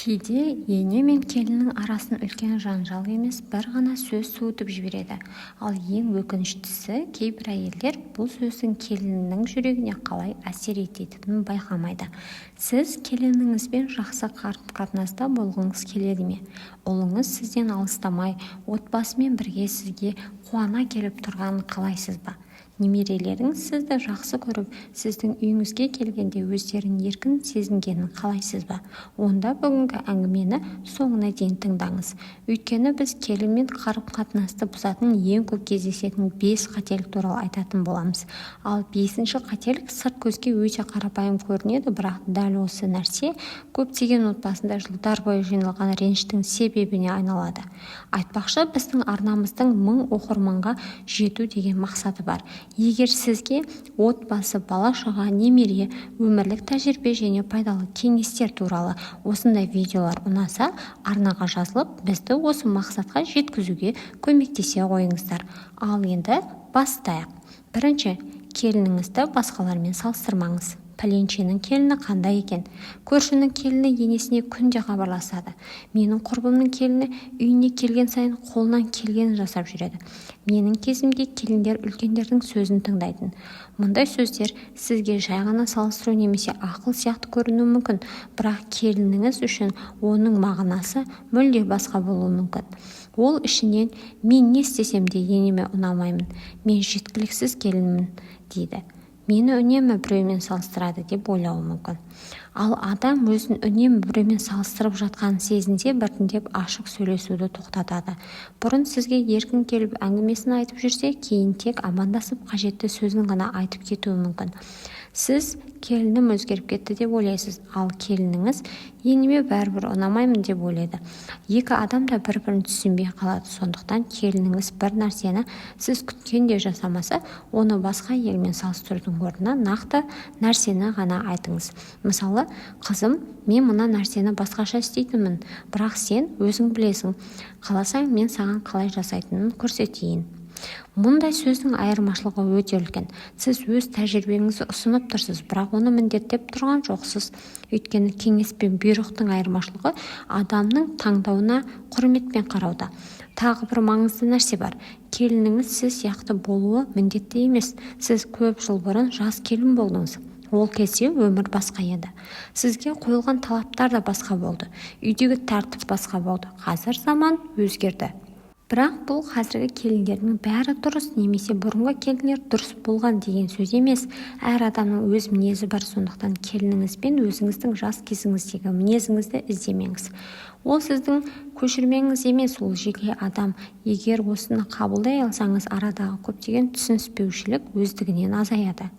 Кейде ене мен келіннің арасын үлкен жанжал емес, бір ғана сөз суытып жібереді. Ал ең өкініштісі, кейбір әйелдер бұл сөздің келінінің жүрегіне қалай әсер ететінін байқамайды. Сіз келініңізбен жақсы қарым-қатынаста болғыңыз келеді ме? Ұлыңыз сізден алыстамай, отбасымен бірге сізге қуана келіп тұрғанын қалайсыз ба? Немерелеріңіз сізді жақсы көріп, сіздің үйіңізге келгенде өздерін еркін сезінгенін қалайсыз ба? Онда бүгінгі әңгімені соңына дейін тыңдаңыз. Өйткені біз келінмен қарым-қатынасты бұзатын ең көп кездесетін 5 қателік туралы айтатын боламыз. Ал бесінші қателік сырт көзге өте қарапайым көрінеді, бірақ дәл осы нәрсе көптеген отбасында жылдар бойы жиналған реніштің себебіне айналады. Айтпақшы, біздің арнамыздың 1000 оқырманға жету деген мақсаты бар. Егер сізге отбасы, бала-шаға, немере, өмірлік тәжірибе және пайдалы кеңестер туралы осындай видеолар ұнаса, арнаға жазылып, бізді осы мақсатқа жеткізуге көмектесе қойыңыздар. Ал енді бастайық. Бірінші, келініңізді басқалармен салыстырмаңыз. Пәленшенің келіні қандай екен? Көршінің келіні енесіне күнде хабарласады. Менің құрбымның келіні үйіне келген сайын қолынан келгенін жасап жүреді. Менің кезімде келіндер үлкендердің сөзін тыңдайтын. Мұндай сөздер сізге жай ғана салыстыру немесе ақыл сияқты көрінуі мүмкін, бірақ келініңіз үшін оның мағынасы мүлде басқа болуы мүмкін. Ол ішінен: «Мен не істесем де енеме ұнамаймын, мен жеткіліксіз келінмін дейді, мені үнемі біреумен салыстырады», – деп ойлауы мүмкін. Ал адам өзін үнемі біреумен салыстырып жатқанын сезінсе, біртіндеп ашық сөйлесуді тоқтатады. Бұрын сізге еркін келіп, әңгімесін айтып жүрсе, кейін тек амандасып, қажетті сөзін ғана айтып кетуі мүмкін. Сіз «келінім өзгеріп кетті» деп ойлайсыз, ал келініңіз «енеме бәрібір ұнамаймын» деп ойлайды. Екі адам да бір-бірін түсінбей қалады. Сондықтан келініңіз бір нәрсені сіз күткендей жасамаса, оны басқа әйелмен салыстырудың орнына нақты нәрсені ғана айтыңыз. Мысалы: «Қызым, мен мына нәрсені басқаша істейтінмін, бірақ сен өзің білесің. Қаласаң, мен саған қалай жасайтынын көрсетейін». Мұндай сөздің айырмашылығы өте үлкен. Сіз өз тәжірибеңізді ұсынып тұрсыз, бірақ оны міндеттеп тұрған жоқсыз. Өйткені кеңес пен бұйрықтың айырмашылығы адамның таңдауына құрметпен қарауда. Тағы бір маңызды нәрсе бар: келініңіз сіз сияқты болуы міндетті емес. Сіз көп жыл бұрын жас келін болдыңыз. Ол кезде өмір басқа еді, сізге қойылған талаптар да басқа болды, үйдегі тәртіп басқа болды. Қазір заман өзгерді. Бірақ бұл қазіргі келіндердің бәрі дұрыс немесе бұрынғы келіндер дұрыс болған деген сөз емес. Әр адамның өз мінезі бар. Сондықтан келініңізбен өзіңіздің жас кезіңіздегі мінезіңізді іздемеңіз. Ол сіздің көшірмеңіз емес, ол жеке адам. Егер осыны қабылдай алсаңыз, арадағы көптеген түсініспеушілік өздігінен азаяды.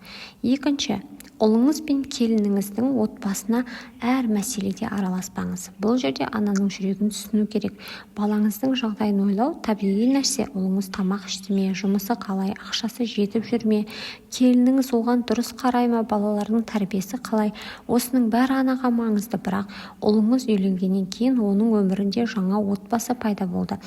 Екінші, ұлыңыз бен келініңіздің отбасына әр мәселеде араласпаңыз. Бұл жерде ананың жүрегін түсіну керек. Балаңыздың жағдайын ойлау табиғи нәрсе: ұлыңыз тамақ ішті ме, жұмысы қалай, ақшасы жетіп жүр ме, келініңіз оған дұрыс қарай ма, балаларының тәрбиесі қалай – осының бәрі анаға маңызды. Бірақ ұлыңыз үйленгеннен кейін оның өмірінде жаңа отбасы пайда болды.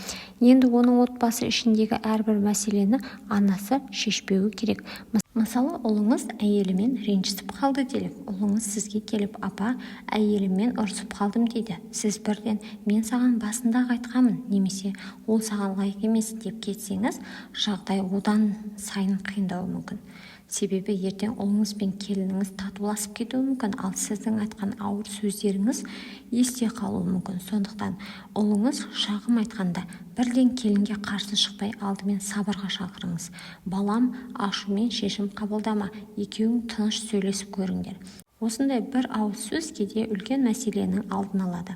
Енді оның отбасы ішіндегі әрбір мәселені анасы шешпеуі керек. Мысалы, ұлыңыз әйелімен ренжісіп қалды делік. Ұлыңыз сізге келіп: «Апа, әйеліммен ұрысып қалдым», – дейді. Сіз бірден «Мен саған басында-ақ айтқанмын» немесе «Ол саған лайық емес» деп кетсеңіз, жағдай одан сайын қиындауы мүмкін. Себебі ертең ұлыңыз бен келініңіз татуласып кетуі мүмкін, ал сіздің айтқан ауыр сөздеріңіз есте қалуы мүмкін. Сондықтан ұлыңыз шағым айтқанда, бірден келінге қарсы шықпай, алдымен сабырға шақырыңыз: «Балам, ашумен шешім қабылдама, екеуің тыныш сөйлесіп көріңдер». Осындай бір ауыз сөз кейде үлкен мәселенің алдын алады.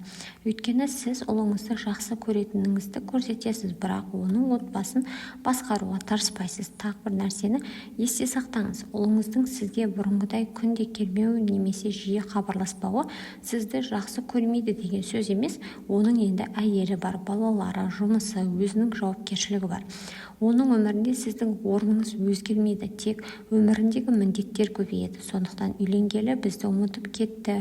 Өйткені сіз ұлыңызды жақсы көретініңізді көрсетесіз, бірақ оның отбасын басқаруға тырыспайсыз. Тағы бір нәрсені есте сақтаңыз: ұлыңыздың сізге бұрынғыдай күнде келмеуі немесе жиі хабарласпауы сізді жақсы көрмейді деген сөз емес. Оның енді әйелі бар, балалары, жұмысы, өзінің жауапкершілігі бар. Оның өмірінде сіздің орныңыз өзгермейді, тек өміріндегі міндеттер көбейеді. Сондықтан үйленгелі біздің бізді ұмытып кетті,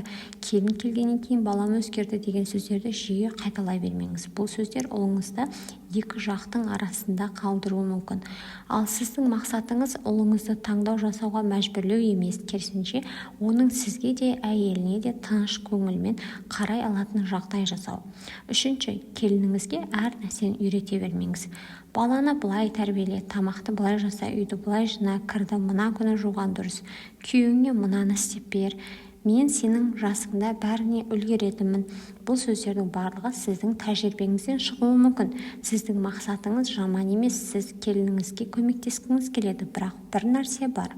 келін келгеннен кейін балам өзгерді деген сөздерді жиі қайталай бермеңіз. Бұл сөздер ұлыңызды екі жақтың арасында қалдыруы мүмкін. Ал сіздің мақсатыңыз ұлыңызды таңдау жасауға мәжбүрлеу емес, керісінше оның сізге де, әйеліне де тыныш көңілмен қарай алатын жағдай жасау. Үшінші, келініңізге әр нәрсені үйрете бермеңіз. Баланы былай тәрбиеле, тамақты былай жаса, үйді былай жина, кірді мына күні жуған дұрыс, күйеуіңе мынаны істеп бер, мен сенің жасыңда бәріне үлгеретінмін. Бұл сөздердің барлығы сіздің тәжірибеңізден шығуы мүмкін. Сіздің мақсатыңыз жаман емес, сіз келініңізге көмектескіңіз келеді, бірақ бір нәрсе бар.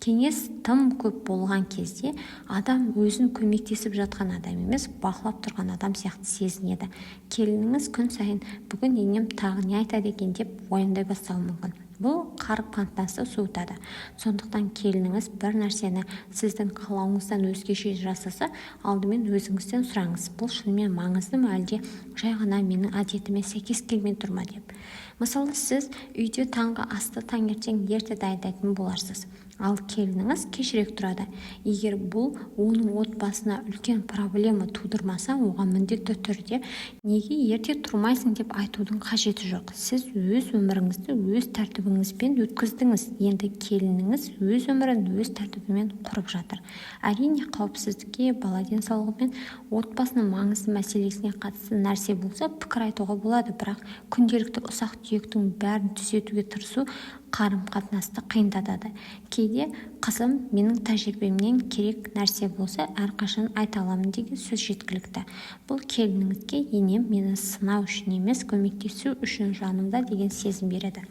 Кеңес тым көп болған кезде адам өзін көмектесіп жатқан адам емес, бақылап тұрған адам сияқты сезінеді. Келініңіз күн сайын бүгін енем тағы не айтады екен деп уайымдай бастауы мүмкін. Бұл қарым-қатынасты суытады. Сондықтан келініңіз бір нәрсені сіздің қалауыңыздан өзгеше жасаса, алдымен өзіңізден сұраңыз: бұл шынымен маңызды ма, әлде жай ғана менің әдетіме сәйкес келмей тұр ма деп. Мысалы, сіз үйде таңғы асты таңертең ерте дайындайтын боларсыз, ал келініңіз кешірек тұрады. Егер бұл оның отбасына үлкен проблема тудырмаса, оған міндетті түрде неге ерте тұрмайсың деп айтудың қажеті жоқ. Сіз өз өміріңізді өз тәртібіңізбен өткіздіңіз, енді келініңіз өз өмірін өз тәртібімен құрып жатыр. Әрине, қауіпсіздікке, бала денсаулығы мен отбасының маңызды мәселесіне қатысты нәрсе болса, пікір айтуға болады, бірақ күнделікті ұсақ-түйектің бәрін түзетуге тырысу қарым-қатынасты қиындатады. Кейде қызым, менің тәжірибемнен керек нәрсе болса, әрқашан айта аламын деген сөз жеткілікті. Бұл келініңізге енем мені сынау үшін емес, көмектесу үшін жанымда деген сезім береді.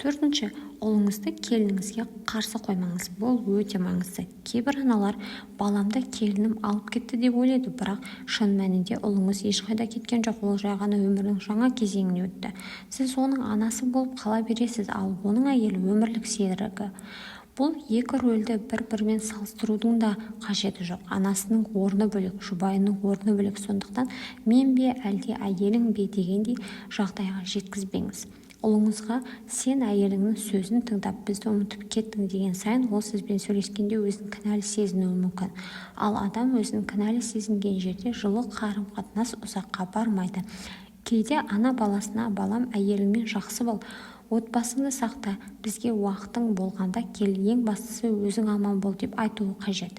Төртінші, ұлыңызды келініңізге қарсы қоймаңыз. Бұл өте маңызды. Кейбір аналар баламды келінім алып кетті деп ойлайды, бірақ шын мәнінде ұлыңыз ешқайда кеткен жоқ, ол жай ғана өмірінің жаңа кезеңіне өтті. Сіз оның анасы болып қала бересіз, ал оның әйелі өмірлік серігі. Бұл екі рөлді бір-бірімен салыстырудың да қажеті жоқ. Анасының орны бөлек, жұбайының орны бөлек. Сондықтан мен бе, әлде әйелің бе дегендей жағдайға жеткізбеңіз. Ұлыңызға сен әйеліңнің сөзін тыңдап, бізді ұмытып кеттің деген сайын, ол сізбен сөйлескенде өзін кінәлі сезінуі мүмкін. Ал адам өзін кінәлі сезінген жерде жылы қарым-қатынас ұзаққа бармайды. Кейде ана баласына: балам, әйеліңмен жақсы бол, отбасыңды сақта, бізге уақытың болғанда кел, ең бастысы өзің аман бол деп айтуы қажет.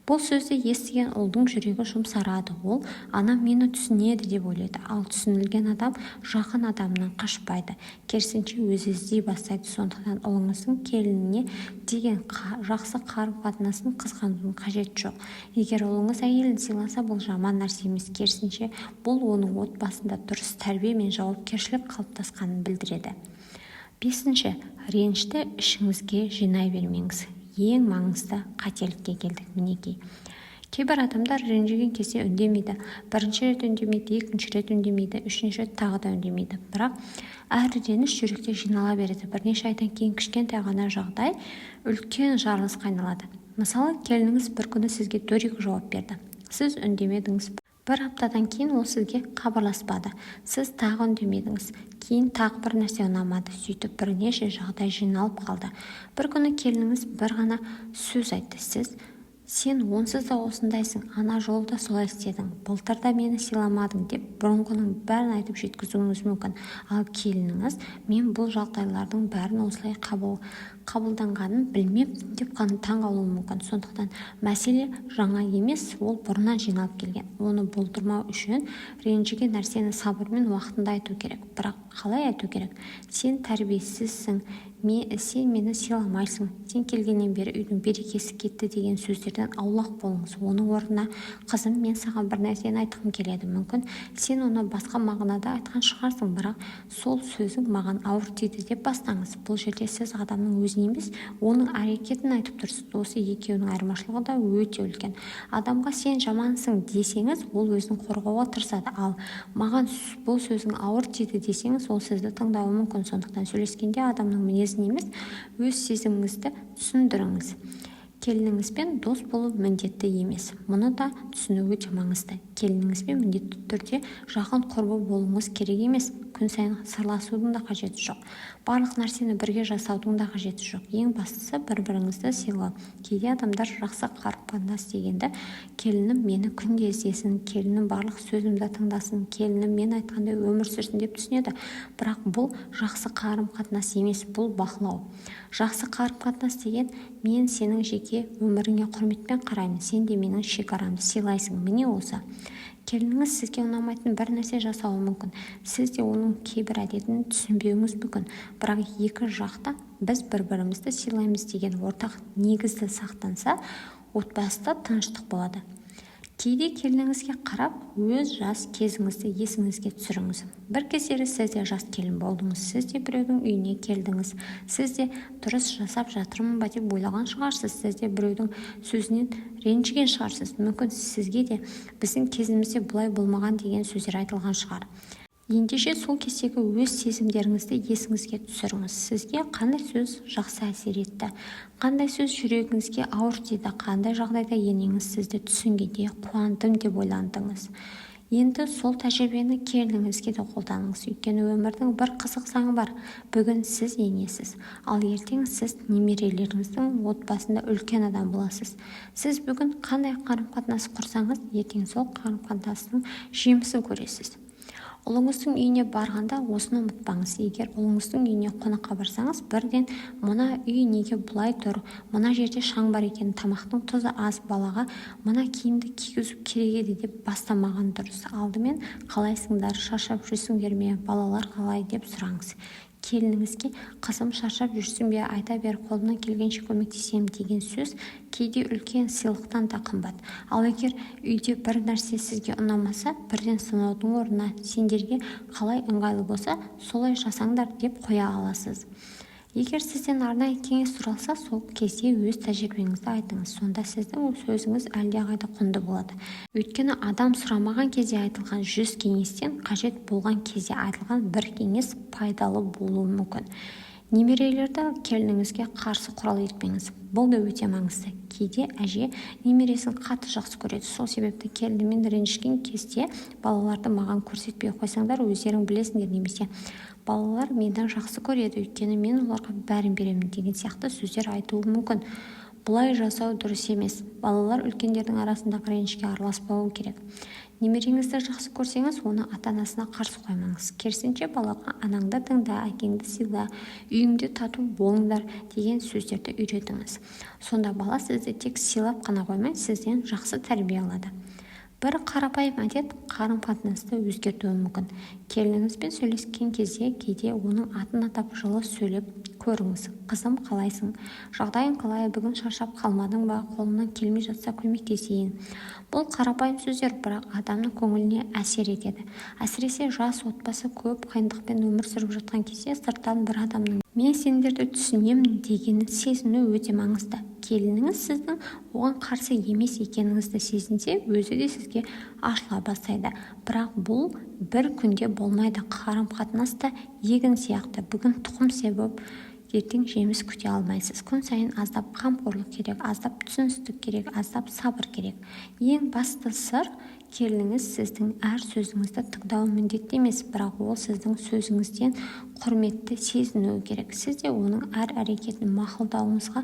Бұл сөзді естіген ұлдың жүрегі жұмсарады, ол анам мені түсінеді деп ойлайды. Ал түсінілген адам жақын адамынан қашпайды, керісінше өзі іздей бастайды. Сондықтан ұлыңыздың келініне деген жақсы қарым-қатынасын қызғанудың қажеті жоқ. Егер ұлыңыз әйелін сыйласа, бұл жаман нәрсе емес, керісінше бұл оның отбасында дұрыс тәрбие мен жауапкершілік қалыптасқанын білдіреді. Бесінші, ренішті ішіңізге жинай бермеңіз. Ең маңызды қателікке келдік, мінекей. Кейбір адамдар ренжіген кезде үндемейді. Бірінші рет үндемейді, екінші рет үндемейді, үшінші рет тағы да үндемейді. Бірақ әр реніш жүректе жинала береді. Бірнеше айдан кейін кішкентай ғана жағдай үлкен жарылысқа айналады. Мысалы, келініңіз бір күні сізге дөрекі жауап берді. Сіз үндемедіңіз. Бір аптадан кейін ол сізге хабарласпады. Сіз тағы үндемедіңіз. Кейін тағы бір нәрсе ұнамады. Сөйтіп бірнеше жағдай жиналып қалды. Бір күні келініңіз бір ғана сөз айтты. Сіз: сен онсыз да осындайсың, ана жолы да солай істедің, былтыр да мені сыйламадың деп бұрынғының бәрін айтып жеткізуіңіз мүмкін. Ал келініңіз мен бұл жағдайлардың бәрін осылай қабылданғанын білмеппін деп таң қалуы мүмкін. Сондықтан мәселе жаңа емес, ол бұрыннан жиналып келген. Оны болдырмау үшін ренжіген нәрсені сабырмен уақытында айту керек. Бірақ қалай айту керек? Сен тәрбиесізсің, сен мені сыйламайсың, сен келгеннен бері үйдің берекесі кетті деген сөздерден аулақ болыңыз. Оның орнына: қызым, мен саған бір нәрсені айтқым келеді, мүмкін сен оны басқа мағынада айтқан шығарсың, бірақ сол сөзің маған ауыр тиді деп бастаңыз. Бұл жерде сіз адамның өзін емес, оның әрекетін айтып тұрсыз. Осы екеуінің айырмашылығы да өте үлкен. Адамға сен жамансың десеңіз, ол өзін қорғауға тырысады, ал маған бұл сөзің ауыр тиді десеңіз, ол сізді тыңдауы мүмкін. Сондықтан сөйлескенде адамның мінезін емес, өз сезіміңізді түсіндіріңіз. Келініңізбен дос болу міндетті емес. Мұны да түсіну өте маңызды. Келініңізбен міндетті түрде жақын құрбы болуыңыз керек емес. Күн сайын сырласудың да қажеті жоқ. Барлық нәрсені бірге жасаудың да қажеті жоқ. Ең бастысы бір-біріңізді сыйлау. Кейде адамдар жақсы қарым қарым-қатынас дегенді келінім мені күнде іздесін, келінім барлық сөзімді тыңдасын, келінім мен айтқандай өмір сүрсін деп түсінеді. Бірақ бұл жақсы қарым-қатынас емес, бұл бақылау. Жақсы қарым-қатынас деген мен сенің жеке өміріңе құрметпен қараймын, сен де менің шекарамды сыйлайсың. Міне осы. Келініңіз сізге ұнамайтын бір нәрсе жасауы мүмкін, сіз де оның кейбір әдетін түсінбеуіңіз мүмкін. Бірақ екі жақта біз бір-бірімізді сыйлаймыз деген ортақ негізді сақтанса, отбасыда тыныштық болады. Кейде келініңізге қарап, өз жас кезіңізді есіңізге түсіріңіз. Бір кездері сіз де жас келін болдыңыз, сіз де біреудің үйіне келдіңіз, сіз де дұрыс жасап жатырмын ба деп ойлаған шығарсыз, сіз де біреудің сөзінен ренжіген шығарсыз. Мүмкін, сізге де біздің кезімізде бұлай болмаған деген сөздер айтылған шығар. Ендеше сол кездегі өз сезімдеріңізді есіңізге түсіріңіз. Сізге қандай сөз жақсы әсер етті, қандай сөз жүрегіңізге ауыр тиді, қандай жағдайда енеңіз сізді түсінгенде қуандым деп ойландыңыз. Енді сол тәжірибені келініңізге де қолданыңыз. Өйткені өмірдің бір қызық заңы бар. Бүгін сіз енесіз, ал ертең сіз немерелеріңіздің отбасында үлкен адам боласыз. Сіз бүгін қандай қарым-қатынас құрсаңыз, ертең сол қарым-қатынастың жемісін көресіз. Ұлыңыздың үйіне барғанда осыны ұмытпаңыз. Егер ұлыңыздың үйіне қонаққа барсаңыз, бірден мына үй неге бұлай тұр, мына жерде шаң бар екен, тамақтың тұзы аз, балаға мына киімді кигізу керек еді деп бастамаған дұрыс. Алдымен қалайсыңдар, шаршап жүрсіңдер ме, балалар қалай деп сұраңыз. Келініңізге қызым, шаршап жүрсің бе, айта бер, қолымнан келгенше көмектесемін деген сөз кейде үлкен сыйлықтан да қымбат. Ал егер үйде бір нәрсе сізге ұнамаса, бірден сынаудың орнына сендерге қалай ыңғайлы болса, солай жасаңдар деп қоя аласыз. Егер сізден арнайы кеңес сұралса, сол кезде өз тәжірибеңізді айтыңыз. Сонда сіздің сөзіңіз әлдеқайда құнды болады. Өйткені адам сұрамаған кезде айтылған 100 кеңестен қажет болған кезде айтылған бір кеңес пайдалы болуы мүмкін. Немерелерді келініңізге қарсы құрал етпеңіз. Бұл да өте маңызды. Кейде әже немересін қатты жақсы көреді. Сол себепті келінімен ренжіскен кезде балаларды маған көрсетпей қойсаңдар, өздерің білесіңдер немесе балалар мені жақсы көреді, өйткені мен оларға бәрін беремін деген сияқты сөздер айтуы мүмкін. Бұлай жасау дұрыс емес. Балалар үлкендердің арасындағы ренішке араласпауы керек. Немереңізді жақсы көрсеңіз, оны ата-анасына қарсы қоймаңыз. Керісінше, балаға анаңды тыңда, әкеңді сыйла, үйіңде тату болыңдар деген сөздерді үйретіңіз. Сонда бала сізді тек сыйлап қана қоймай, сізден жақсы тәрбие алады. Бір қарапайым әдет қарым-қатынасты өзгертуі мүмкін. Келініңізбен сөйлескен кезде кейде оның атын атап жылы сөйлеп көріңіз. Қызым, қалайсың? Жағдайың қалай? Бүгін шаршап қалмадың ба? Қолымнан келмей жатса көмектесейін. Бұл қарапайым сөздер, бірақ адамның көңіліне әсер етеді. Әсіресе жас отбасы көп қиындықпен өмір сүріп жатқан кезде сырттан бір адамның мен сендерді түсінемін дегенін сезіну өте маңызды. Келініңіз сіздің оған қарсы емес екеніңізді сезінсе, өзі де сізге ашыла бастайды. Бірақ бұл бір күнде болмайды. Қарым-қатынас та егін сияқты. Бүгін тұқым себіп, ертең жеміс күте алмайсыз. Күн сайын аздап қамқорлық керек, аздап түсіністік керек, аздап сабыр керек. Ең басты сыр: келініңіз сіздің әр сөзіңізді тыңдауы міндетті емес, бірақ ол сіздің сөзіңізден құрметті сезінуі керек. Сіз де оның әр әрекетін мақұлдауыңызға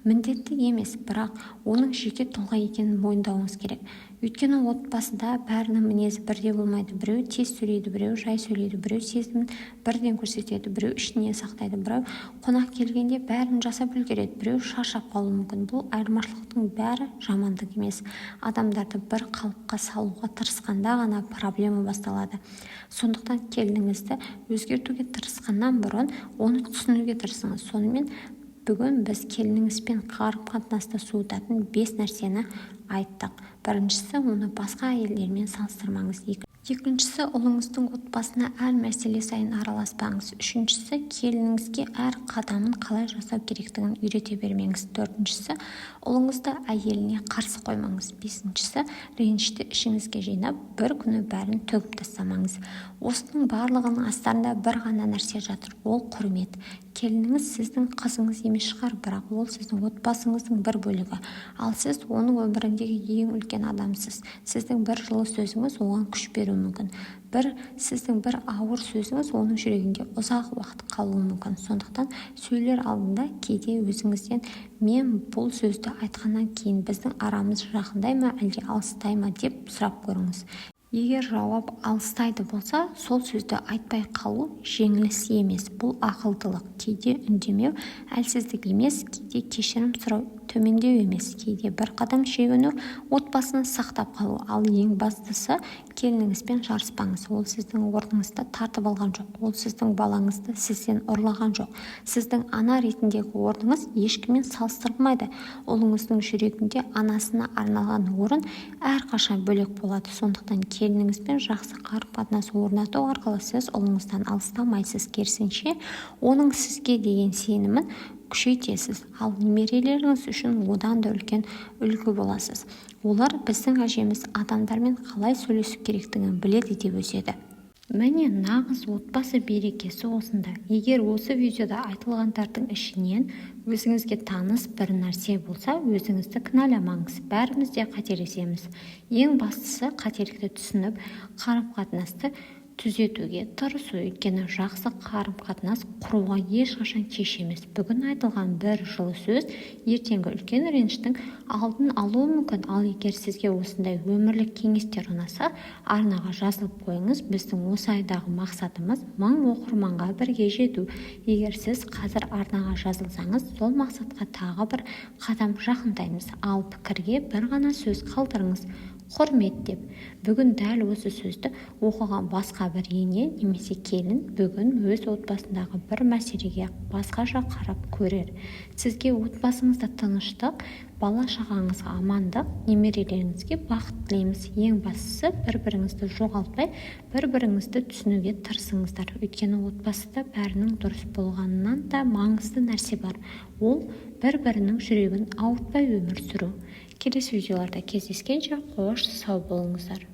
міндетті емес, бірақ оның жеке тұлға екенін мойындауыңыз керек. Өйткені отбасыда бәрінің мінезі бірдей болмайды. Біреу тез сөйлейді, біреу жай сөйлейді, біреу сезімін бірден көрсетеді, біреу ішіне сақтайды, біреу қонақ келгенде бәрін жасап үлгереді, біреу шаршап қалуы мүмкін. Бұл айырмашылықтың бәрі жамандық емес. Адамдарды бір қалыпқа салуға тырысқанда ғана проблема басталады. Сондықтан келініңізді өзгертуге тырысқаннан бұрын оны түсінуге тырысыңыз. Сонымен, бүгін біз келініңізбен қарым-қатынасты суытатын 5 нәрсені айттық. Біріншісі, оны басқа әйелдермен салыстырмаңыз. Екіншісі, ұлыңыздың отбасына әр мәселе сайын араласпаңыз. Үшіншісі, келініңізге әр қадамын қалай жасау керектігін үйрете бермеңіз. Төртіншісі, ұлыңызды әйеліне қарсы қоймаңыз. Бесіншісі, ренішті ішіңізге жинап, бір күні бәрін төгіп тастамаңыз. Осының барлығының астарында бір ғана нәрсе жатыр, ол құрмет. Келініңіз сіздің қызыңыз емес шығар, бірақ ол сіздің отбасыңыздың бір бөлігі. Ал сіз оның өміріндегі ең үлкен адамсыз. Сіздің бір жылы сөзіңіз оған күш беруі мүмкін. Сіздің бір ауыр сөзіңіз оның жүрегінде ұзақ уақыт қалуы мүмкін. Сондықтан сөйлер алдында кейде өзіңізден мен бұл сөзді айтқаннан кейін біздің арамыз жақындай ма, әлде алыстай ма деп сұрап көріңіз. Егер жауап алыстайды болса, сол сөзді айтпай қалу жеңіліс емес, бұл ақылдылық. Кейде үндемеу әлсіздік емес, кейде кешірім сұрау төмендеу емес, кейде бір қадам шегіну отбасыны сақтап қалу. Ал ең бастысы, келініңізбен жарыспаңыз. Ол сіздің орныңызды тартып алған жоқ, ол сіздің балаңызды сізден ұрлаған жоқ. Сіздің ана ретіндегі орныңыз ешкіммен салыстырылмайды. Ұлыңыздың жүрегінде анасына арналған орын әрқашан бөлек болады. Сондықтан келініңізбен жақсы қарым-қатынас орнату арқылы сіз ұлыңыздан алыстамайсыз, керісінше, оның сізге деген сенімін күшейтесіз. Ал немерелеріңіз үшін одан да үлкен үлгі боласыз. Олар біздің әжеміз адамдармен қалай сөйлесу керектігін біледі деп өседі. Міне, нағыз отбасы берекесі осында. Егер осы видеода айтылғандардың ішінен өзіңізге таныс бір нәрсе болса, өзіңізді кінәламаңыз. Бәріміз де қателесеміз. Ең бастысы, қателікті түсініп, қарым-қатынасты түзетуге тырысу. Өйткені жақсы қарым-қатынас құруға ешқашан кеш емес. Бүгін айтылған бір жылы сөз ертеңгі үлкен реніштің алдын алуы мүмкін. Ал егер сізге осындай өмірлік кеңестер ұнаса, арнаға жазылып қойыңыз. Біздің осы айдағы мақсатымыз 1000 оқырманға бірге жету. Егер сіз қазір арнаға жазылсаңыз, сол мақсатқа тағы бір қадам жақындаймыз. Ал пікірге бір ғана сөз қалдырыңыз: құрмет деп. Бүгін дәл осы сөзді оқыған басқа бір ене немесе келін бүгін өз отбасындағы бір мәселеге басқаша қарап көрер. Сізге отбасыңызда тыныштық, бала-шағаңызға амандық, немерелеріңізге бақыт тілейміз. Ең бастысы, бір-біріңізді жоғалтпай, бір-біріңізді түсінуге тырысыңыздар. Өйткені отбасыда бәрінің дұрыс болғанынан да маңызды нәрсе бар. Ол бір-бірінің жүрегін ауыртпай өмір сүру. Келесі видеоларда кездескенше, қош, сау болыңыздар.